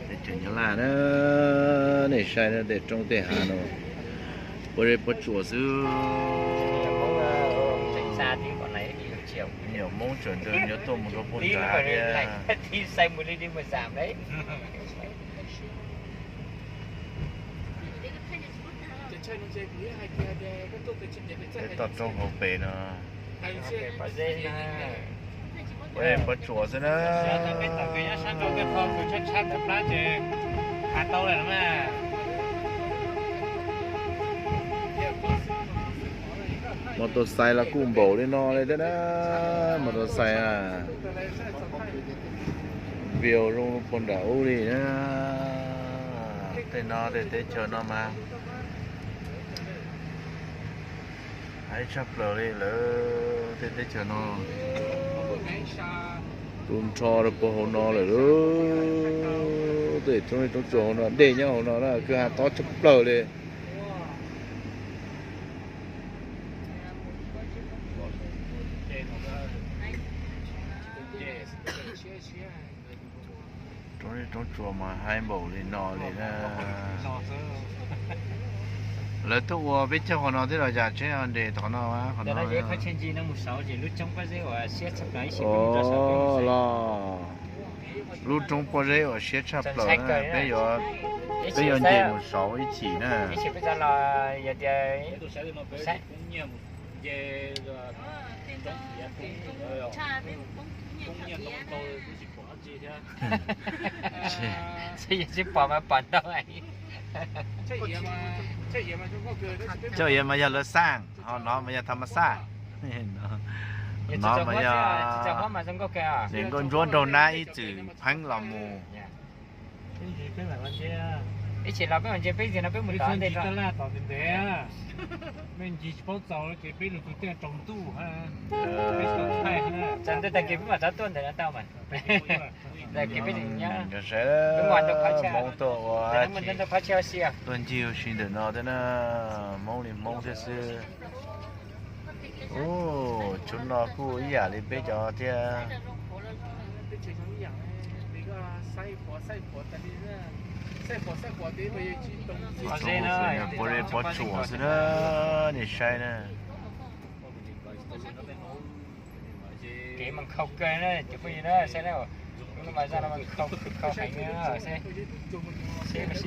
Teb chaws Nyab Laj na, nej saib na, tej roob tej hav no, pob zeb pob tsuas xwb. Nyuam Hmoob tseem nrog nyuam tuaj mus rau puag nrad thiab. Peb toj roob hauv pes no. Pob tsuas xwb na. Mos tos xais los kuj npaum li no li thiab na, mos tos xais a. View zoo puag nram ub li na. Tej no tej teb chaws no mas haib tshaj plaws li lawm, tej teb chaws no. Tu nrho rau puag hauv no lawm lauj. Tej roob, roob tsuas hauv no, dej nyob hauv no na, kwj ha tob tshaj plaws li. Roob zeb roob tsuas mas haib npaum li no li na. Lawv tuaj ua peb caug qhov no thiab los yam tsheb nres tom no, qhov no. Los lub roob pob zeb uas siab tshaj plaws na, peb yuav, peb yuav nce mus saud ib chim na. Tsis pom mas pom ntau. Coj iav mas yog lawv xaj, ho no mas yog tham ma xaj. No mas yog nkauj ntsuab nraug nab ib txwm pheeb los mus. Ib chim los peb mam ntsia peb zig no peb mus tom ntej. Mej ncig tsis paub txaus ces peb lug tus tiaj tsaus ntuj. Tsaus ntuj tag kis peb mam rov tuaj ntawm no tau mas. Tag kis peb nyob, peb mus ntau qhov chaw, ntau qhov chaw ua si. Tuaj ncig ua si ntawm no thiab na, Hmoob li Hmoob thiab xwb. Ub, tshuav no kuj ib yam li peb cov thiab. Pob zeb pob tsuas xwb na, nej saib na. Kev mas nkhaus kawg na cov phooj ywg na, saib na, lub no mas zaj no mas nkhaus, nkhaus heev na, saib, saib no xwb.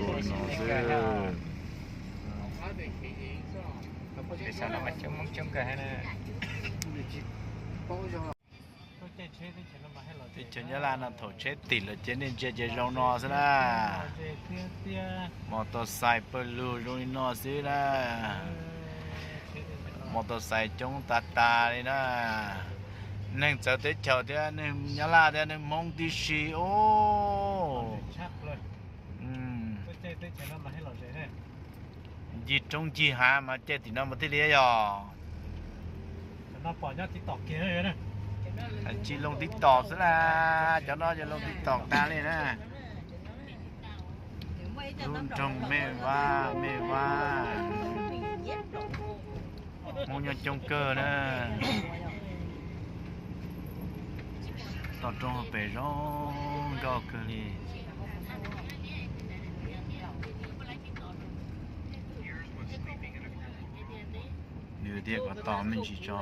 Peb sab no mas coob Hmoob coob kawg na. Teb chaws Nyab Laj no thaum tsheb tim lawm ces nej ntsia ces zoo no xwb na. Mos tos xais pawg lug zoo li no xwb na. Mos tos xais coob tag tag li na. Neeg txawv teb chaws thiab, neeg Nyab Laj thiab neeg Hmoob tib si. Ub, ncig roob ncig hav mas caij tim no mas thiaj li yog. Tsis loo TikTok xwb na, cov no yog loo TikTok tag li na. Lub nroog Mej Vaj, Mej Vaj. Hmoob nyob coob kawg na. Toj roob hauv pes zoo nkauj kawg li. Nws tias kom tos me ntsis tso.